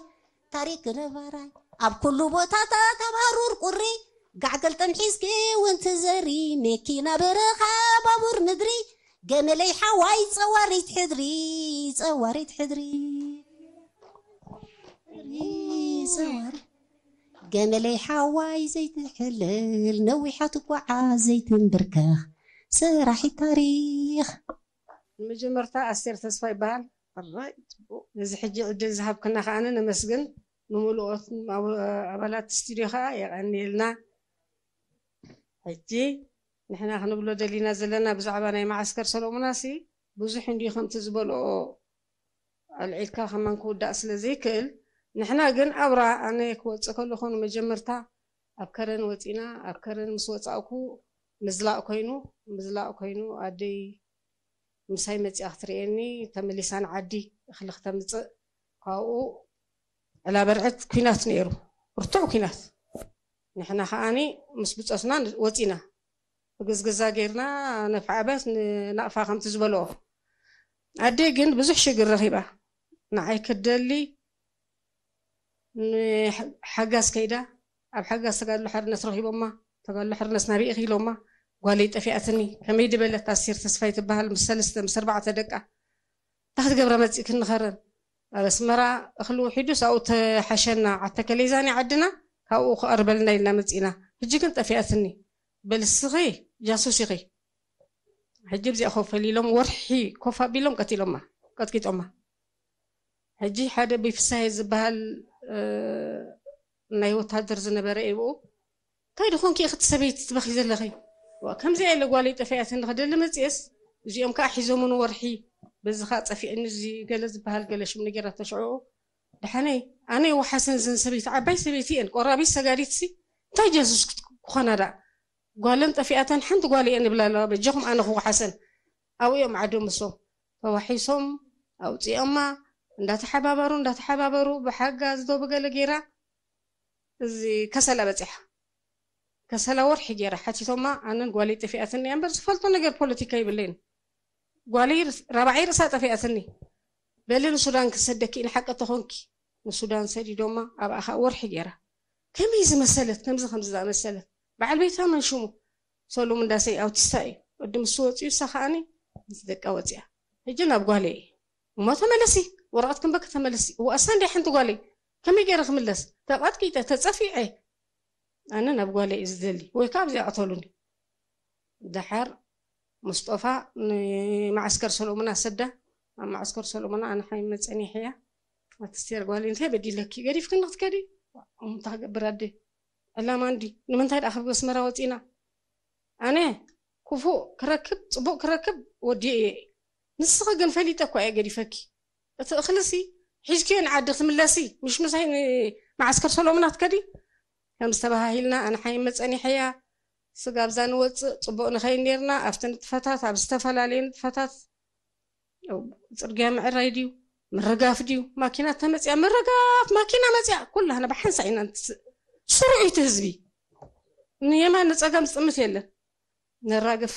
ታሪክ ነባራይ ኣብ ኩሉ ቦታታት ኣብ ሃሩር ቁሪ ጋዕገልጠም ሒዝኪ እውን ትዘሪ መኪና በረኻ ባቡር ምድሪ ገመለይ ሓዋይ ጸዋሪት ሕድሪ ጸዋሪት ሕድሪ ጸዋሪ ገመለይ ሓዋይ ዘይትሕልል ነዊሓ ትጓዓዝ ዘይትንብርከኽ ሰራሒት ታሪኽ ንመጀመርታ ኣስቴር ተስፋ ይበሃል። ኣራይ፣ ጽቡቕ። ነዚ ሕጂ ዕድል ዝሃብክና ከኣ ነመስግን። ንምሉኦት ኣብ-፣ ኣባላት ስቱድዮ ከኣ የቐንየልና። ሕጂ ንሕና ክንብሎ ደሊና ዘለና ብዛዕባ ናይ መዓስከር ሰሎሙናሲ ብዙሕ እንድዩ ከምቲ ዝበልኦ ኣልዒልካ ከማን ክውዳእ ስለ ዘይክእል፣ ንሕና ግን ኣብራ ኣነ ክወጽእ ከለኹ ንመጀመርታ ኣብ ከረን ወጺና፣ ኣብ ከረን ምስ ወጻእኩ ምዝላቕ ኮይኑ፣ ምዝላቕ ኮይኑ ኣደይ ምሳይ መጺኣ ክትርእየኒ ተመሊሳ ንዓዲ እኽሊ ክተምጽእ ካብኡ ዕላ በርዕት ኲናት ነይሩ። ብርቱዕ ኲናት። ንሕና ከኣኒ ምስ ብጾትና ወጺና። ብግዝግዛ ጌርና ነፍዓበት ንናቕፋ ከምቲ ዝበልኦ። ኣደይ ግን ብዙሕ ሽግር ረኺባ። ንዓይ ክትደሊ ንሓጋዝ ከይዳ ኣብ ሓጋዝ ተጋድሎ ሓርነት ረኺቦማ። ተጋድሎ ሓርነት ናበይ ኢኺ ኢሎማ። ጓለይ ጠፊኣትኒ። ከመይ ድበለት ኣስቴር ተስፋይ ትበሃል ምስ ሰለስተ ምስ ኣርባዕተ ደቃ። እንታይ ክትገብራ መጺእክኒ ከረን? ኣብ ኣስመራ እኽሊ ውሒዱስ ኣብኡ ተሓሸና። ዓተከሌዛኒ ዓድና ካብኡ ክቐርበልና ኢልና መጺእና። ሕጂ ግን ጠፊኣትኒ። በል እስኺ ጃሱስ ኢኺ። ሕጂ ብዚኣ ኮፍ ኢሎም ወርሒ ኮፍ ኣቢሎም ቀቲሎማ፣ ቀጥቂጦማ። ሕጂ ሓደ ቢፍሳሄ ዝበሃል፣ እ፣ ናይ ወታደር ዝነበረ እዩ ብኡ። "እንታይ ድኾንኪ ኢኺ እቲ ሰበይቲ ትበኺ ዘለኺ?" "ዋ፣ ከምዚኣ ኢለ ጓለይ ጠፊኣትኒ ክደሊ መጽኤስ፣ እዚኦም ከኣ ሒዞምኒ ወርሒ፣ በዚ ከኣ ጸፊዕኒ እዚ ገለ ዝበሃል ገለ ሽም ነጊራቶ ሽዑ። ደሓነይ፣ ኣነ ይወሓሰን ዘን ሰበይቲ፣ ዓባይ ሰበይቲ እየን፣ ቆራቢት ሰጋዲትሲ፣ እንታይ ጀሱስ ክት-፣ ክኾና ደኣ?" ጓለን ጠፊኣተን ሓንቲ ጓል እየን ይብላ ኣለዋ። በጃኹም ኣነ ክወሓሰን። ኣብኡ እዮም ዓዶም እሶም። ተዋሒሶም ኣውፂኦማ። እንዳተሓባበሩ፣ እንዳተሓባበሩ ብሓጋዝ ዶ ብገለ ገይራ እዚ ከሰላ በፂሓ። ከሰላ ወርሒ ገይራ ሓቲቶማ። ኣነን ጓለይ ጠፊኣትኒ እያ እምበር ዝፈልጦ ነገር ፖለቲካ ይብለይን። ጓለይ ርስ-፣ ራብዓይ ርእሳ ጠፊኣትኒ። በሊ ንሱዳን ክሰደኪ ኢና ሓቂ ተኾንኪ። ንሱዳን ሰዲዶማ። ኣብኣ ኸኣ ወርሒ ገይራ። ከመይ ዝመሰለት፣ ከምዚ ከምዚ ዝኣመሰለት። በዓል ቤታ መን ሽሙ? ሰሉም እንዳሰይ ኣውቲስታ እዩ። ወዲ ምስ ወፅኡ እሳ ከዓኒ ምስ ደቃ ወፂኣ። ሕጂ ናብ ጓለይ እዩ። እሞ ተመለሲ፣ ወረቐት ክንበክ ተመለሲ። እዋ እሳ እንደ ሓንቲ ጓለይ ከመይ ገይረ ክምለስ? ተቐጥቂጠ፣ ተፀፊዐ። ኣነ ናብ ጓለይ እዩ ዝደሊ፣ ወይ ከዓ ኣብዚኣ ቅተሉኒ። ደሓር ሙስጦፋ ንማዓስከር ሰሎሙና ሰዳ። ኣብ ማዓስከር ሰሎሙና ኣነ ሓይ መፀኒ ሕያ ኣትስቴር ጓለይ እንታይ በዲለኪ ገዲፍክኒ ክትከዲ? እንታይ ክገብር ኣደ? ዕላማ እንዲ ንምንታይ ደኣ ካብ ኣስመራ ወፂና? ኣነ ክፉእ ክረክብ ፅቡቕ ክረክብ ወዲኤ እየ። ንስኺ ግን ፈሊጠ እኳ እየ ገዲፈኪ። እቲ እኽልሲ ሒዝክዮ ንዓዲ ክትምለሲ ምሽ ምሳይ ንማዓስከር ሰሎሙና ክትከዲ? ከም ዝተባሃሂልና ኣነ ሓይ መፀኒሐያ ስጋብ እዛ ንወፅእ ፅቡቕ ንኸይድ ነርና ኣብቲ ንጥፈታት ኣብ ዝተፈላለዩ ንጥፈታት ጽርግያ ምዕራይ ድዩ ምርጋፍ ድዩ ማኪና ተመፅያ ምርጋፍ ማኪና መፅያ ኩላህና ብሓንሳ ኢና ንትስእ። ስሩዕ እዩ እቲ ህዝቢ ንየማን ንፀጋም ዝጥምት የለን። ነራግፍ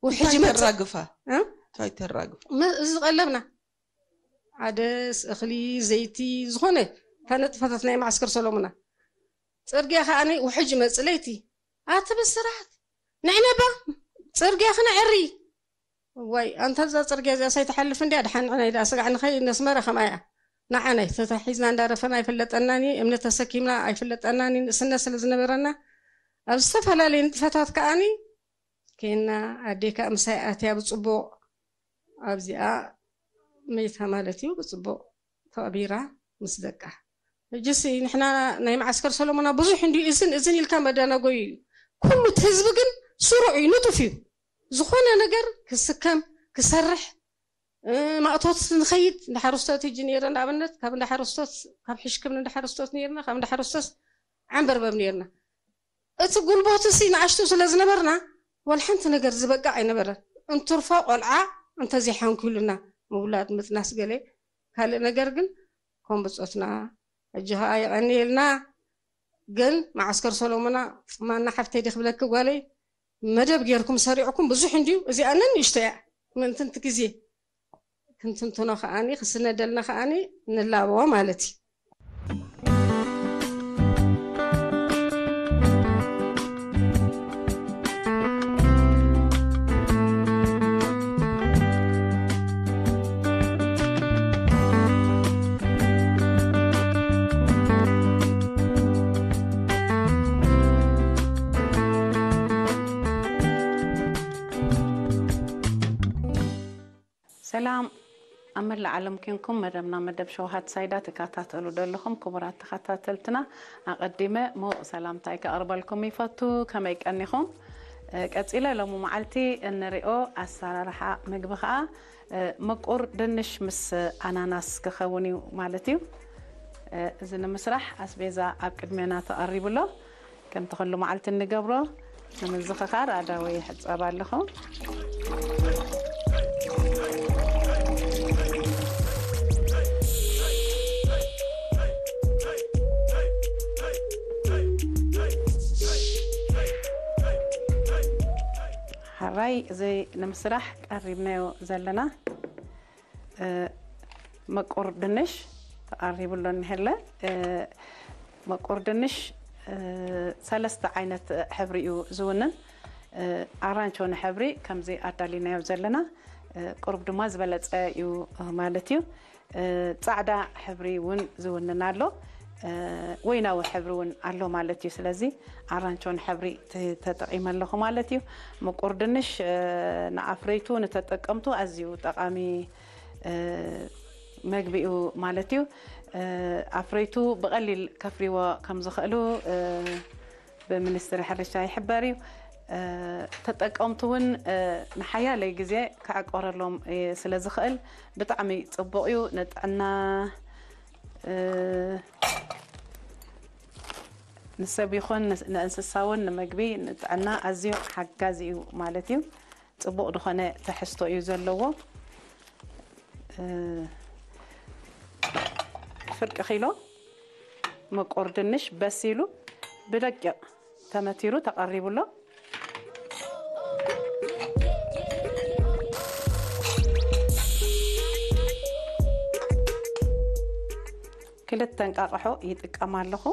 ውሕጂ እንታይ መፅእ ተራግፋ እ? እንታይ ተራግፋ መ- እዚ ዝቐለብና ዓደስ እኽሊ ዘይቲ ዝኾነ እታ ነጥፈታት ናይ ማዕስከር ሰሎሙና ፅርግያ ከዓኒ ውሕጅ መፅእ ለይቲ ኣቲ ብስራት ንዕነባ ፅርግያ ክነዕሪ ዋይ ኣንታ እዛ ፅርግያ እዚኣ ሳይትሓልፍ እንድያ ድሓን ንዕና ኢዳ ስጋዕ ንኸይ ነስመረ ከምኣ እያ ንዓናይ ተታሒዝና እንዳረፈና ኣይፍለጠናኒ እምነት ተሰኪምና ኣይፍለጠናኒ ንእስነት ስለ ዝነበረና ኣብ ዝተፈላለዩ ንጥፈታት ከዓኒ ኬና ኣዴካ ምሳይ ኣትያ ብፅቡቕ ኣብዚኣ መይታ ማለት እዩ ብፅቡቕ ተቐቢራ ምስ ደቃ ሕጅሲ ንሕና ናይ መዓስከር ሰሎሞና ብዙሕ እንዲ እዝን እዝን ኢልካ መደናጎዩ እዩ ኩሉ እቲ ህዝቢ ግን ስሩዕ እዩ ንጡፍ እዩ ዝኾነ ነገር ክስከም ክሰርሕ ማእቶት ንኸይድ እንዳ ሓረስቶት ህጂ ነይረ ንኣብነት ካብ እንዳ ሓረስቶት ካብ ሕሽክም እንዳ ሓረስቶት ነይርና ካብ እንዳ ሓረስቶት ዓንበርበብ ነይርና እቲ ጉልቦት ሲ ንኣሽቱ ስለ ዝነበርና ወላ ሓንቲ ነገር ዝበቃ ኣይነበረን እንትርፎ ቆልዓ እንተዘይሓንኩሉና ምውላድ ምጥናስ ገለ ካልእ ነገር ግን ከም ብፆትና ሕጂ ከዓ የቐንየልና ግን መዓስከር ሰሎሞና ፅማና ሓፍተይ ዲ ክብለኪ ጓለይ መደብ ጌርኩም ሰሪዕኩም ብዙሕ እንድዩ እዚኣ ነንእሽቶ እያ ምእንትንቲ ግዜ ክንትንትኖ ከዓኒ ክስነደልና ከዓኒ ንላበዎ ማለት እዩ ሰላም ኣብ መላእ ዓለም ኪንኩም መደብና መደብ ሸውሃት ሳይዳ ትከታተሉ ዘለኹም ክቡራት ተኸታተልትና ኣቐዲመ ምውቕ ሰላምታይ ከቕርበልኩም ይፈቱ ከመይ ቀኒኹም ቀፂለ ሎሚ መዓልቲ እንሪኦ ኣሰራርሓ ምግቢ ከዓ ምቁር ድንሽ ምስ ኣናናስ ክኸውን እዩ ማለት እዩ እዚ ንምስራሕ ኣስቤዛ ኣብ ቅድሜና ተቐሪቡ ኣሎ ከምቲ ኩሉ መዓልቲ እንገብሮ ንምዝኽኻር ኣዳወይ ይሕፀብ ኣለኹ ሓራይ እዚ ንምስራሕ ቀሪብናዮ ዘለና መቁር ድንሽ ተቐሪቡ ኣሎ እኒሀለ መቁር ድንሽ ሰለስተ ዓይነት ሕብሪ እዩ ዝውንን ኣራንቾ ንሕብሪ ከምዚ ኣዳሊናዮ ዘለና ቁሩብ ድማ ዝበለፀ እዩ ማለት እዩ ፃዕዳ ሕብሪ እውን ዝውንን ኣሎ ወይናዊ ሕብሪ እውን ኣሎ ማለት እዩ ስለዚ ኣራንቾን ሕብሪ ተጠቂመ ኣለኹ ማለት እዩ ምቁር ድንሽ ንኣፍረይቱ ንተጠቀምቱ ኣዝዩ ጠቃሚ መግቢ እዩ ማለት እዩ ኣፍረይቱ ብቀሊል ከፍርይዎ ከም ዝኽእሉ ብሚኒስትሪ ሕርሻ ይሕበር እዩ ተጠቀምቱ እውን ንሓያለይ ግዜ ክዕቆረሎም ስለ ዝኽእል ብጣዕሚ ፅቡቕ እዩ ንጥዕና ንሰብ ይኹን ንእንስሳ እውን ንምግቢ ንጥዕና ኣዝዩ ሓጋዚ እዩ ማለት እዩ ፅቡቕ ዝኾነ ትሕዝቶ እዩ ዘለዎ ፍርቂ ኪሎ መቆር ድንሽ በሲሉ ብደቂቕ ተመቲሩ ተቐሪቡ ኣሎ ክልተ እንቃቕሖ ይጥቀም ኣለኹ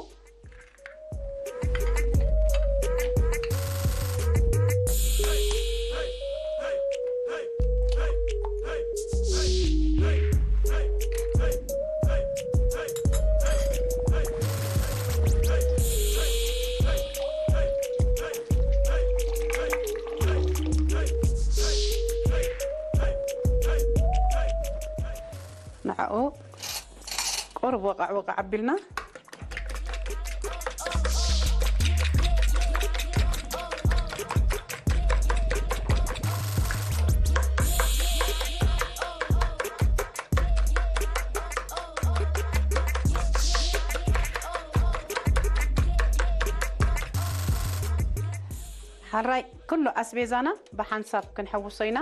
ኣብኡ ቁሩብ ወቃዕ ወቃዕ ኣቢልና፣ ሓራይ ኩሉ ኣስቤዛና ብሓንሳብ ክንሕውሶ ኢና።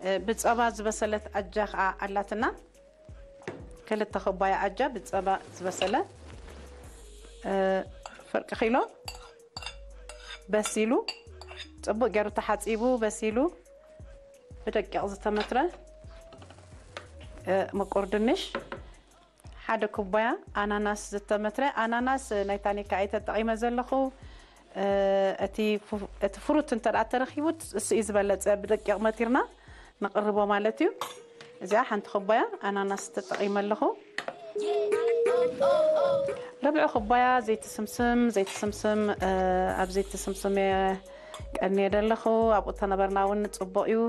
እ፣ ብጸባ ዝበሰለት ኣጃ ኸኣ ኣላትና። ክልተ ኩባያ ኣጃ ብጸባ ዝበሰለ፣ እ፣ ፍርቂ ኪሎ በሲሉ፣ ጽቡቕ ገይሩ ተሓጺቡ በሲሉ፣ ብደቂቕ ዝተመትረ፣ እ፣ ምቁር ድንሽ፣ ሓደ ኩባያ ኣናናስ ዝተመትረ። ኣናናስ ናይ ታኒካ እየ ተጠቒመ ዘለኹ። እ፣ እቲ ፉ-፣ እቲ ፍሩት እንተ ደኣ ተረኺቡ እሱ እዩ ዝበለጸ፣ ብደቂቕ መቲርና ንቕርቦ ማለት እዩ። እዚኣ ሓንቲ ኩባያ ኣናናስ ተጠቒመ ኣለኹ። ርብዒ ኩባያ ዘይቲ ስምስም፣ ዘይቲ ስምስም፣ እ፣ ኣብ ዘይቲ ስምስም እየ ቀንየ ዘለኹ። ኣብኡ ተነበርና እውን ጽቡቕ እዩ፣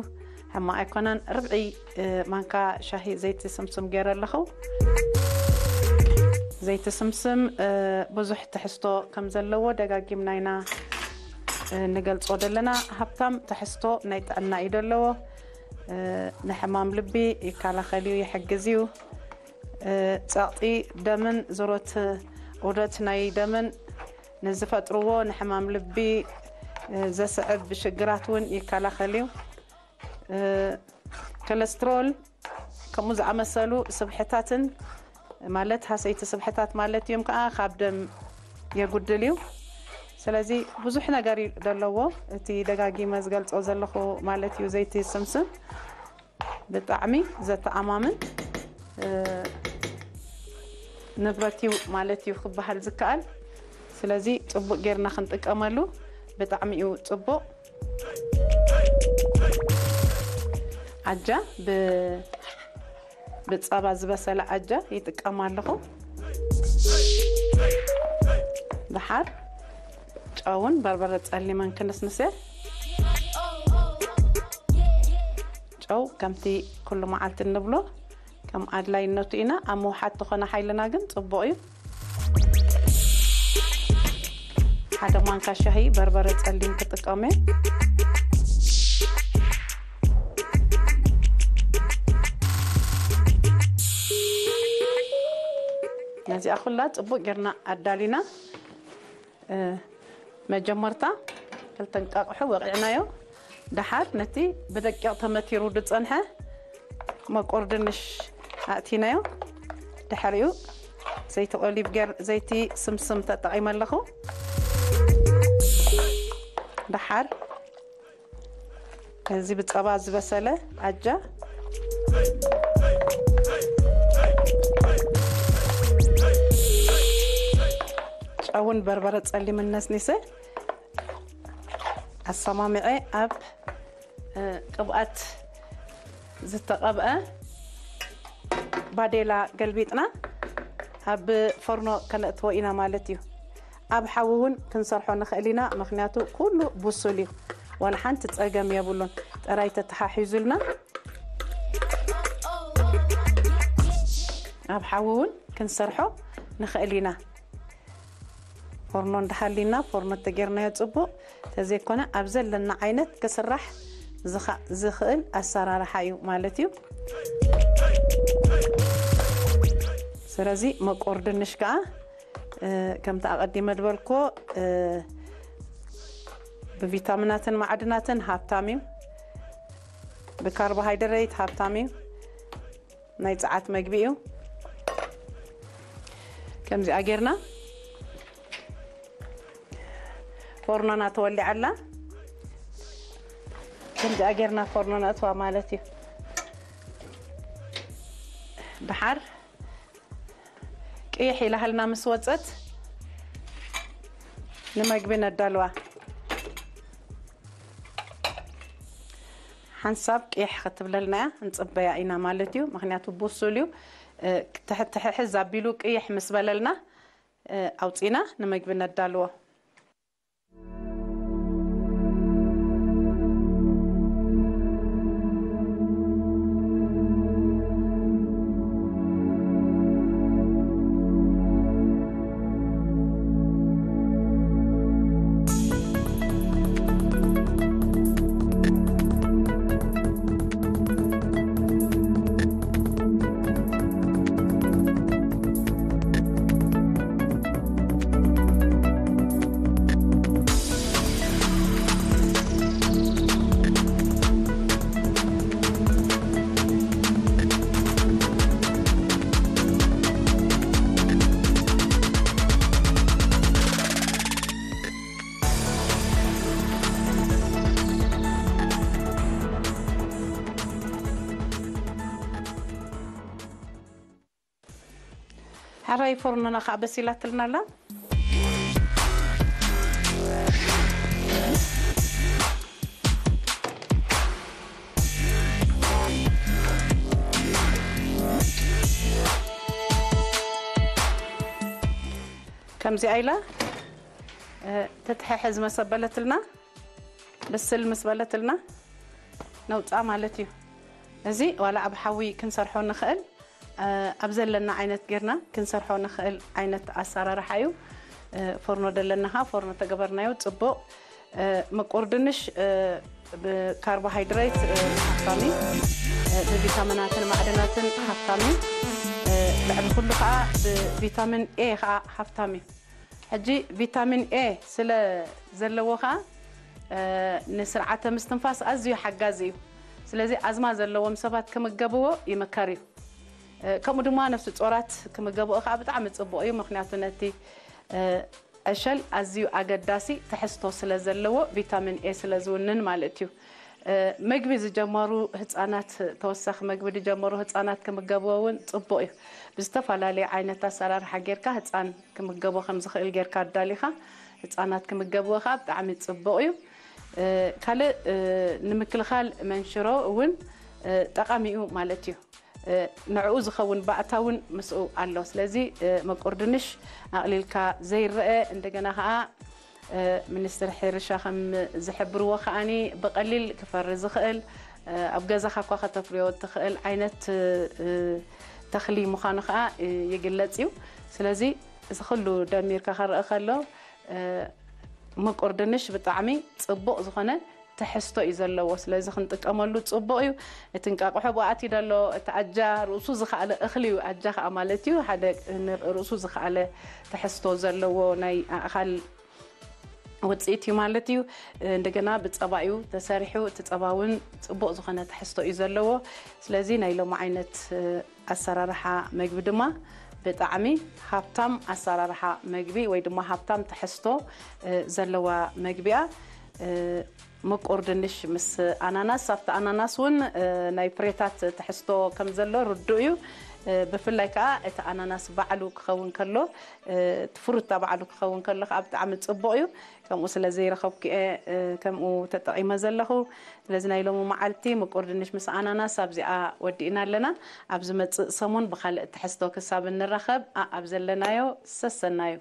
ሕማቕ ኣይኮነን። ርብዒ፣ እ፣ ማንካ ሻሂ ዘይቲ ስምስም ገይረ ኣለኹ። ዘይቲ ስምስም፣ እ፣ ብዙሕ ትሕዝቶ ከም ዘለዎ ደጋጊምና ኢና፣ እ፣ ንገልጾ ዘለና። ሃብታም ትሕዝቶ ናይ ጥዕና እዩ ዘለዎ። እ፣ ንሕማም ልቢ ይከላኸል እዩ፣ ይሕግዝ እዩ። እ፣ ጸቕጢ ደምን ዙሮት ዑደት ናይ ደምን ንዝፈጥርዎ ንሕማም ልቢ፣ እ፣ ዘስዕብ ሽግራት እውን ይከላኸል እዩ። እ፣ ኮለስትሮል ከምኡ ዝኣመሰሉ ስብሕታትን፣ ማለት ሃሰይቲ ስብሕታት ማለት እዮም፣ ከዓ ካብ ደም የጉድል እዩ። ስለዚ ብዙሕ ነገር እዩ ዘለዎ፣ እቲ ደጋጊመ ዝገልጾ ዘለኹ ማለት እዩ። ዘይቲ ስምስም ብጣዕሚ ዘተኣማምን፣ እ፣ ንብረት እዩ ማለት እዩ ክበሃል ዝከኣል። ስለዚ ጽቡቕ ጌርና ክንጥቀመሉ ብጣዕሚ እዩ ጽቡቕ። ኣጃ ብ-፣ ብጸባ ዝበሰለ ኣጃ ይጥቀም ኣለኹ። ደሓር ጨውን በርበረ ጸሊመን ክንስንስ እየ። ጨው ከምቲ ኩሉ መዓልቲ እንብሎ ከም ኣድላይነቱ ኢና። ኣብ ምውሓድ ተኾነ ሓይልና ግን ጽቡቕ እዩ። ሓደ ማንካ ሻሂ በርበረ ጸሊም ክጥቀም እየ። ነዚኣ ኩላ ጽቡቕ ጌርና ኣዳሊና፣ እ፣ መጀመርታ ክልተ እንቃቕሑ ወቒዕናዮ። ደሓር ነቲ ብደቂቕ ተመቲሩ ዝጸንሐ መቆር ድንሽ ኣእቲናዮ። ድሕሪኡ ዘይቲ ኦሊቭ ገር-፣ ዘይቲ ስምስም ተጠቒመ ኣለኹ። ደሓር እዚ ብጸባ ዝበሰለ ኣጃ፣ ጨውን በርበረ ጸሊምን ነስኒሰ ኣሰማሚዐ ኣብ፣ እ፣ ቅብኣት ዝተቐብአ ባዴላ ገልቢጥና ኣብ ፎርኖ ከነእትዎ ኢና ማለት እዩ። ኣብ ሓዊ እውን ክንሰርሖ ንኽእል ኢና፣ ምኽንያቱ ኩሉ ብሱል እዩ፣ ዋላ ሓንቲ ጸገም የብሉን። ጥራይ ተተሓሒዙልና ኣብ ሓዊ እውን ክንሰርሖ ንኽእል ኢና። ፎርኖ እንዳሃሊና ፎርኖ ተጌርናዮ ጽቡቕ፣ ተዘይኮነ ኣብ ዘለና ዓይነት ክስራሕ ዝኻ-፣ ዝኽእል ኣሰራርሓ እዩ ማለት እዩ። ስለዚ መቆር ድንሽ ከኣ፣ እ፣ ከምቲ ኣቐዲመ ዝበልክዎ፣ እ፣ ብቪታሚናትን ማዕድናትን ሃብታም እዩ። ብካርቦሃይድሬት ሃብታም እዩ። ናይ ጸዓት መግቢ እዩ። ከምዚኣ ጌርና ፎርኖና ተወሊዓ ኣላ። ከምዚኣ ጌርና ፎርኖና እትዋ ማለት እዩ። ደሓር ቅይሕ ኢላሃልና ምስ ወጸት ንመግቢ ነዳልዋ። ሓንሳብ ቅይሕ ክትብለልና እያ፣ ንጽበያ ኢና ማለት እዩ። ምኽንያቱ ብሱል እዩ። እ፣ ትሕትሕሕዝ ኣቢሉ ቅይሕ ምስ በለልና፣ እ፣ ኣውጺና ንምግቢ ነዳልዎ። ሕራይ ፎርኖና ከዓ በሲላትልና ኣላ። ከምዚኣ ኢላ ተትሕሕዝ መሰበለትልና፣ ብስል ምስ በለትልና ነውፃ ማለት እዩ። እዚ ዋላ ኣብ ሓዊ ክንሰርሖ ንኽእል፣ ኣብ ዘለና ዓይነት ጌርና ክንሰርሖ ንኽእል ዓይነት ኣሰራርሓ እዩ። ፎርኖ ደለና ኸዓ ፎርኖ ተገበርናዮ ፅቡቕ። ምቁር ድንሽ ብካርቦሃይድሬት ሃፍታም እዩ። ብቪታሚናትን ማዕድናትን ሃፍታም እዩ። ልዕሊ ኩሉ ከዓ ብቪታሚን ኤ ከዓ ሃፍታም እዩ። ሕጂ ቪታሚን ኤ ስለ ዘለዎ ከዓ ንስርዓተ ምስትንፋስ ኣዝዩ ሓጋዚ እዩ። ስለዚ ኣዝማ ዘለዎም ሰባት ክምገብዎ ይምከር እዩ። ከምኡ ድማ ነፍሲ ጾራት ክምገብኦ ከዓ ብጣዕሚ ጽቡቕ እዩ። ምክንያቱ ነቲ ዕሸል ኣዝዩ ኣገዳሲ ትሕዝቶ ስለ ዘለዎ ቪታሚን ኤ ስለ ዝውንን ማለት እዩ። ምግቢ ዝጀመሩ ህፃናት፣ ተወሳኺ ምግቢ ዝጀመሩ ህፃናት ክምገብዎ እውን ፅቡቅ እዩ። ብዝተፈላለየ ዓይነት ኣሰራርሓ ጌርካ ህፃን ክምገቦ ከም ዝኽእል ጌርካ ኣዳሊኻ ህፃናት ክምገብዎ ከዓ ብጣዕሚ ፅቡቅ እዩ። ካልእ ንምክልኻል መንሽሮ እውን ጠቃሚ እዩ ማለት እዩ። ንዕኡ ዝኸውን ባእታ እውን ምስኡ ኣሎ። ስለዚ ምቁር ድንሽ ኣቕሊልካ ዘይረአ፣ እንደገና ከዓ ሚኒስትሪ ሕርሻ ከም ዝሕብርዎ ከዓኒ ብቐሊል ክፈሪ ዝኽእል፣ ኣብ ገዛኻ እኳ ከተፍርዮ እትኽእል ዓይነት ተኽሊ ምዃኑ ከዓ ይግለጽ እዩ። ስለዚ እዚ ኩሉ ደሚርካ ክረአ ከሎ ምቁር ድንሽ ብጣዕሚ ጽቡቕ ዝኾነ ትሕዝቶ እዩ ዘለዎ። ስለዚ ክንጥቀመሉ ጽቡቕ እዩ። እቲ እንቃቑሖ ብኣቲ ደሎ፣ እቲ ኣጃ ርእሱ ዝኸኣለ እኽሊ እዩ። ኣጃ ከዓ ማለት እዩ ሓደ ርእሱ ዝኸኣለ ትሕዝቶ ዘለዎ ናይ ኣእኻል ውፅኢት እዩ ማለት እዩ። እንደገና ብፀባ እዩ ተሰሪሑ። እቲ ፀባ እውን ፅቡቕ ዝኾነ ትሕዝቶ እዩ ዘለዎ። ስለዚ ናይ ሎሚ ዓይነት ኣሰራርሓ መግቢ ድማ ብጣዕሚ ሃብታም ኣሰራርሓ መግቢ ወይ ድማ ሃብታም ትሕዝቶ ዘለዋ መግቢ እያ። ምቁር ድንሽ ምስ ኣናናስ፣ ኣብቲ ኣናናስ እውን ናይ ፍሬታት ትሕዝቶ ከም ዘሎ ርዱእ እዩ። ብፍላይ ከዓ እቲ ኣናናስ ባዕሉ ክኸውን ከሎ፣ እቲ ፍሩታ ባዕሉ ክኸውን ከሎ ከዓ ብጣዕሚ ፅቡቕ እዩ። ከምኡ ስለ ዘይረኸብኩ እየ ከምኡ ተጠቒመ ዘለኹ። ስለዚ ናይ ሎሚ መዓልቲ ምቁር ድንሽ ምስ ኣናናስ ኣብዚኣ ወዲእና ኣለና። ኣብ ዝመፅእ ሰሙን ብኻልእ ትሕዝቶ ክሳብ እንራኸብ፣ ኣብ ዘለናዮ ሰሰናዩ።